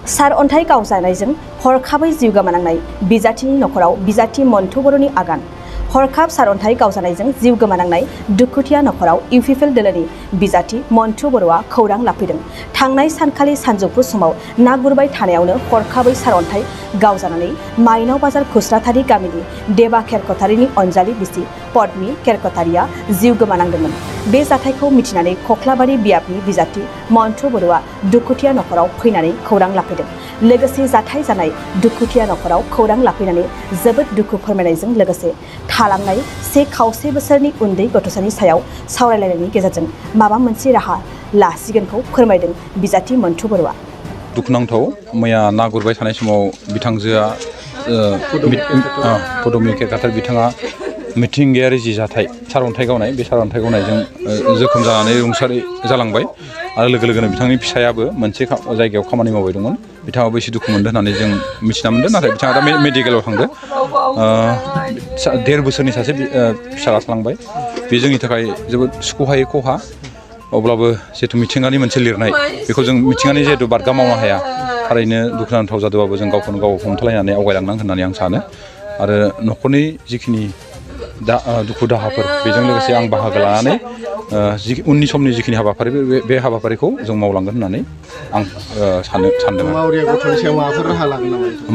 सारअन्थाइ गावजानायजों हरखाबै जिउ गोमानांनाय बिजाथिनि नखराव बिजाथि मन्टु बर'नि आगान। हरखाब सारअन्थाइ गावजानायजों जिउ गोमानांनाय दुखुथिया नखराव इउपिपिएल दोलोनि बिजाथि मन्टु बर'आ खौरां लाफैदों। थांनाय सानखालि सानजौफु समाव ना गुरबाय थानायावनो हरखाबै सारअन्थाइ गावजानानै माइनाव बाजार खुस्राथारि गामिनि देबा केरकटारिनि अनजालि बिसि पद्मी केरकटारिया जिउ गोमानांदोंमोन। बे जाथायखौ मिथिनानै खख्लाबारि बियाबनि बिजाथि मन्टु बर'आ दुखुथिया नखराव फैनानै खौरां लाफैदों। लोगोसे जाथाय जानाय दुखुथिया नखराव खौरां लाफैनानै जोबोद दुखु फोरमायनायजों लोगोसे थालांनाय से खावसे बोसोरनि उन्दै गथ'सानि सायाव सावरायलायनायनि गेजेरजों माबा मोनसे राहा लासिगोनखौ फोरमायदों बिजाथि मन्टु बर'आ। दुखुनांथाव मैया ना गुरबाय थानाय समाव बिथांजोआ पद्मी केरकटारि बिथाङा मिथिंगायारि जि जाथाय सारअन्थाइ गावनाय बे सारअन्थाइ गावनायजों जोखोम जानानै रुंसारि जालांबाय आरो लोगो लोगोनो बिथांनि फिसायाबो मोनसे जायगायाव खामानि मावबाय दंमोन। बिथाङाबो एसे दुखु मोनदों होननानै जों मिथिना मोनदों। नाथाय बिथाङा दा मेडिकेलाव थांदो। 1.5 बोसोरनि सासे फिसाला थालांबाय। बे जोंनि थाखाय जोबोद सुख'हायै खहा। अब्लाबो जिहेतु मिथिंगानि मोनसे लिरनाय बेखौ जों मिथिंगानि जिहेतु बारगा मावनो हाया। थारैनो दुखुनांथाव जादोंबाबो जों गावखौनो गाव हमथालायनानै आवगायलांनांगोन होननानै आं सानो। आरो न'खरनि जिखिनि दुखु दाहाफोर बेजों लोगोसे आं बाहागो लानानै उननि समनि जिखिनि हाबाफारि बे हाबाफारिखौ जों मावलांगोन होननानै आं सानदों।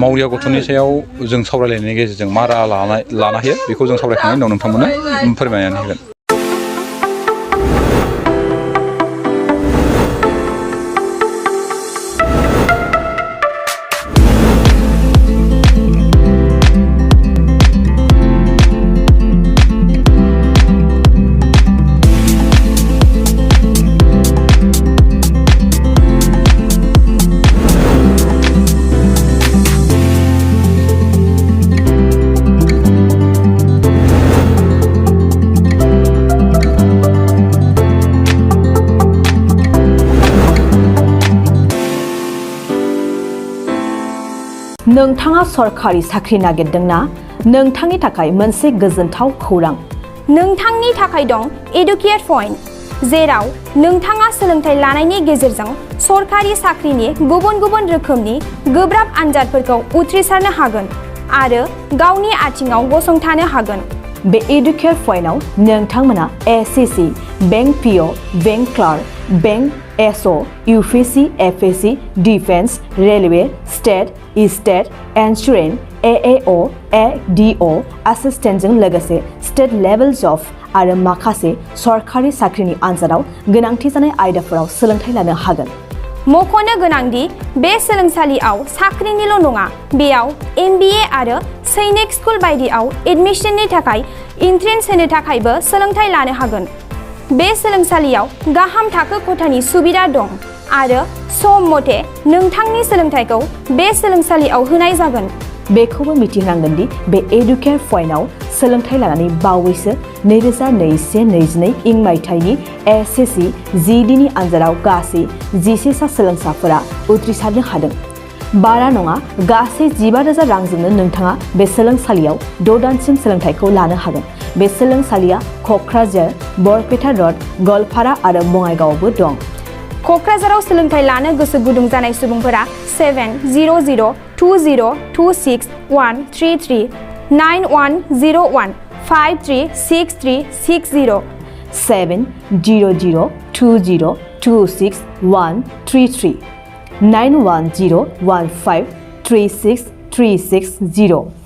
मावरिया गथ'नि सायाव जों सावरायलायनायनि गेजेरजों मा राहा लानो हायो बेखौ जों सावरायखांनायनि उनाव नोंथांमोननो फोरमायनानै होगोन। नोंथाङा सरखारि साख्रि नागिरदोंना? नोंथांनि थाखाय मोनसे गोजोनथाव खौरां। नोंथांनि थाखाय दं एडुकेट पइन्ट, जेराव नोंथाङा सोलोंथाइ लानायनि गेजेरजों सरखारि साख्रिनि गुबुन गुबुन रोखोमनि गोब्राब आनजादफोरखौ उथ्रिसारनो हागोन आरो गावनि आथिङाव गसंथानो हागोन। बे एडुकेट पइन्टआव नोंथांमोना SSC, bank PO, bank clerk, bank SO, UPSC, FSC, defence, railway, state insurance, AAO, ADO एसिस्टेन्टजों लोगोसे स्टेट लेभेल जब आरो माखासे सरखारि साख्रिनि आनजादाव गोनांथि जानाय आयदाफोराव सोलोंथाइ लानो हागोन। मख'नो गोनांदि बे सोलोंसालियाव साख्रिनिल' नङा, बेयाव MBA आरो सैनिक स्कुल बायदियाव एडमिशननि थाखाय एन्ट्रेन्स होनो थाखायबो सोलोंथाइ लानो हागोन। बे सोलोंसालियाव गाहाम थाखो खथानि सुबिदा दं आरो सम मथे नोंथांनि सोलोंथाइखौ बे सोलोंसालियाव होनाय जागोन। बेखौबो मिथिनांगोन दि बे एडुकेट पइन्टआव सोलोंथाइ लानानै बावैसो 2021-22 मायथाइनि एसएससि GDनि आनजादाव गासै 11 सा सोलोंसाफोरा उथ्रिसारनो हादों। बारा नङा, गासै 15,000 रांजोंनो नोंथाङा बे सोलोंसालियाव 6 दानसिम सोलोंथाइखौ लानो हागोन। बे सोलोंसालिया क'क्राझार, बरपेटा र'ड, गवालपारा आरो बङाइगावआवबो दं। क'क्राझाराव सोलोंथाइ लानो गोसो गुदुं जानाय सुबुंफोरा 700-226-133 9101-536360 700-226-133 9101536360